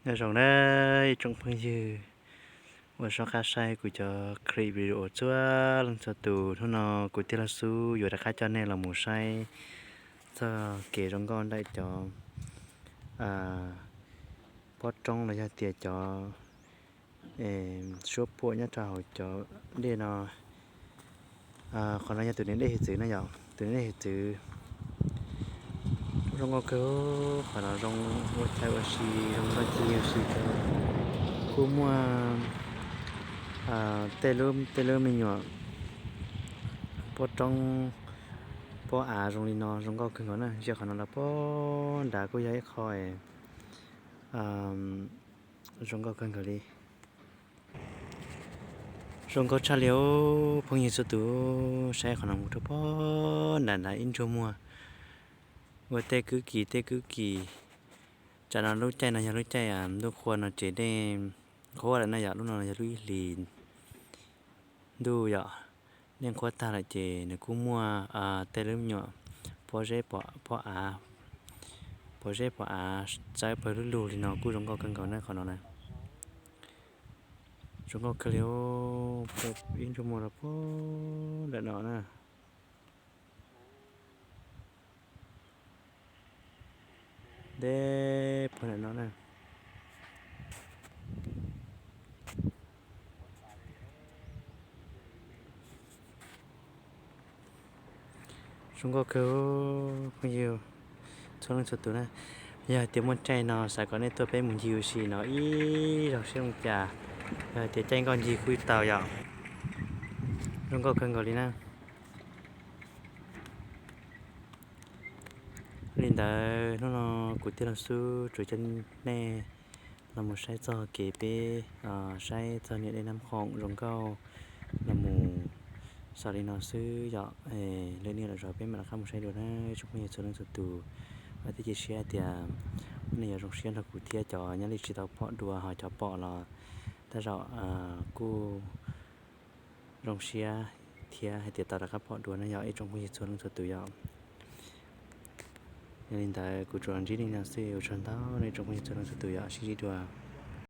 Nyob zoo nawb ib tsoom phooj ywg uas soj qab saib kuv cov clip video txhua leej txhua tus. Hnub no kuv tij laug Xub yuav rov qab coj nej los mus saib txoj kev zoo nkauj ntawm cov pob roob los yog tias cov suab puam nyob rau hauv cov dej no. Qhov no yog tus niam dej hiav txwv na yom, tus niam dej hiav txwv. Zoo nkauj kawg, qhov no zoo ua chaw ua si, zoo nkauj ci ua si kawg. Kuj muaj tej lub, tej lub me nyuam pob roob, pob av zoo li no zoo nkauj kawg nkaus na. Ntsia qhov no los puag nrad kuj yog ib qho zoo nkauj kawg nkaus li. Zoo nkauj tshaj li os phooj ywg txhua tus. Saib qhov no mus rau puag nrad nrad ib ntsug muag, ua tej kwb kis tej kwb kis. Tsam no lub caij no yog lub caij ntuj qhua no ces dej nqhuab lawm na yom, lub no yog lub ib hlis ntuj yom, dej nqhuab tag lawm ces nws kuj muaj tej lub me nyuam pob zeb, pob av, pob zeb pob av txawb pawg lug lug li no kuj zoo nkauj kawg nkaus na qhov no na. Zoo nkauj kawg li, ib ntsug muag rau puag nram no na. Deb puag nram no na. Zoo nkauj kawg phooj ywg txhua leej txhua tus na. Yog hais tias muaj caij no xav kom nej tuaj peb mus ncig ua si no ib zaug seb zoo cas. Yog hais tias caij nkoj ncig kuj tau yom. Zoo nkauj kawg nkaus li na. Li ntawd hnub no kuv tij laug Xub tsuas coj nej los mus saib txoj kev peb saib txog niam dej Nab Khoom zoo nkauj los mus xaus li no xwb yom. Lwm niaj lwm zaus peb mam rov qab mus saib dua na ib tsoom phooj ywg txhua leej txhua tus. Vam thiab cia siab hais tias nej yuav zoo siab nrog kuv thiab cov nyob li tsis tau pom dua ho cov pom los tej zaum kuj zoo siab thiab hais tias tau rov qab pom dua na yom ib tsoom phooj ywg txhua leej txhua tus yom. Yog li ntawd kuv tsuas los ntsib nej no xwb, ua tsaug ntau nej tsoom phooj ywg txhua leej txhua tus yom, sib ntsib dua.